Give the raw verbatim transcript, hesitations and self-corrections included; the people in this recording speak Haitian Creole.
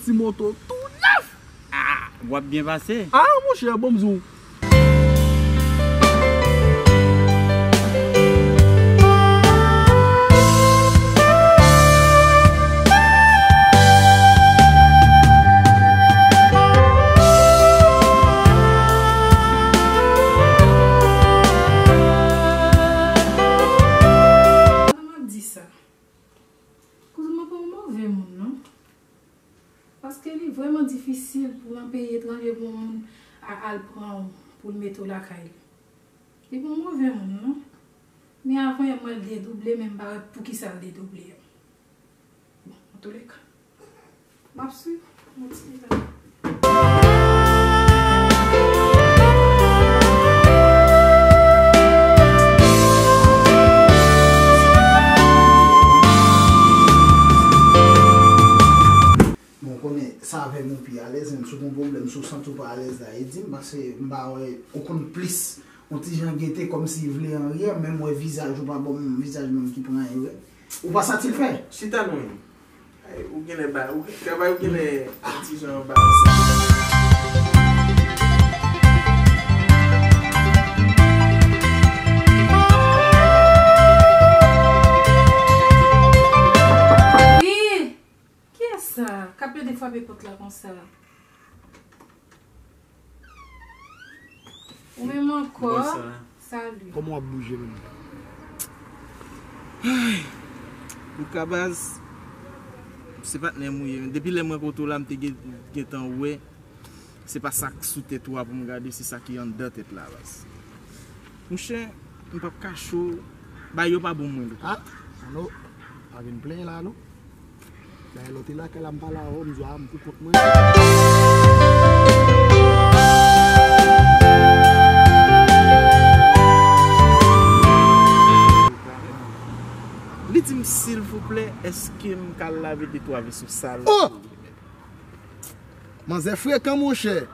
Ti moto tou nèf. Ah, w ap byen pase. Ah, monchè, bon, m di w. Kouman m ap di sa? Kouzen mwen pa yon move moun, non. Paske li vrèman difisil pou nan peyi etranje pou yon moun a al pran w pou l mete w lakay li. Li pa yon move moun, non. Men avan yè mwen l dedouble, men m pa wè poukisa l dedouble an. Bon, antouleka, m ap swiv yon ti pita. Bon, konnen sa avè m ou pi alèz, menm si w gon pwoblèm, si w santi w pa alèz la, e di m, paske m pa wè ou konn plis. Yon ti jan gete kòmsi vle anyen, menm wè vizaj ou pa bon, vizaj moun ki pran anyen vre. Ou pa santi l fè? Chita non. Ay, ou genlè ba, ou travay ou genlè yon ti jan ba. Wi! Kiyès sa k ap plede frape pòt la konsa? Ou menm ankò? Bonswa. Salut. Kòman w ap bouje menm? Ay, Lucas baz, se patnè m ou ye. Depi lè mwen kote w la, m te gen, gentan wè. Se pa sa k sou tèt ou a pou m gade, se sa ki anndan tèt la, baz. Monchè, m p ap kache w, bagay yo pa bon mwen, Lucas. Ah, Ano, pa vin plenyen la, non. Dayè, lè w te lakay la, m pale avè w, m di w, a, m pou kont mwen. Li di m, silvouplè, èske m ka lave de twa veso sal? Oh! Manzè frekan, monchè.